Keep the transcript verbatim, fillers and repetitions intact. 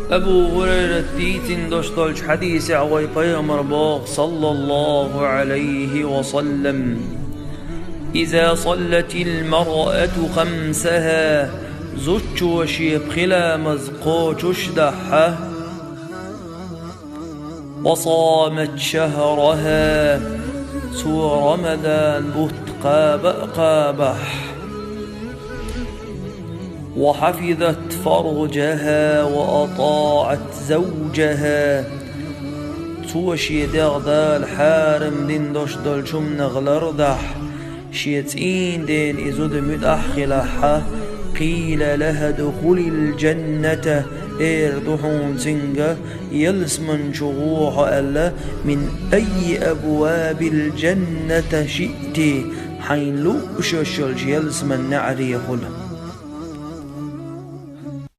Абу Гьурайрата дийцина дош долчу хьадисехь вай пайхамар боху, саллаллаху Ӏалайхи ва саллам: «Иза саллатил маръату хамсаха», зудчо шен пхи ламаз кхочуш дахьа, «ва самат шахраха», цо Рамадан бутт кхаба а кхабахь, «ва хьафизат фаржаха ва атаӀат завжаха», цо шен дегӀ Дала хьарам дина дош долчу хӀуманах лардахь, шен цӀийнан дена и зуда муьтӀахь хилахьа, «къийла лаха духулил жанната», эр ду хьуна цуьнга, «ялсамани чу гӀо хьо», аьлла, «мин айи абвабил жаннати шиъти», хьайна лууш йолчу ялсаманин неӀарехула.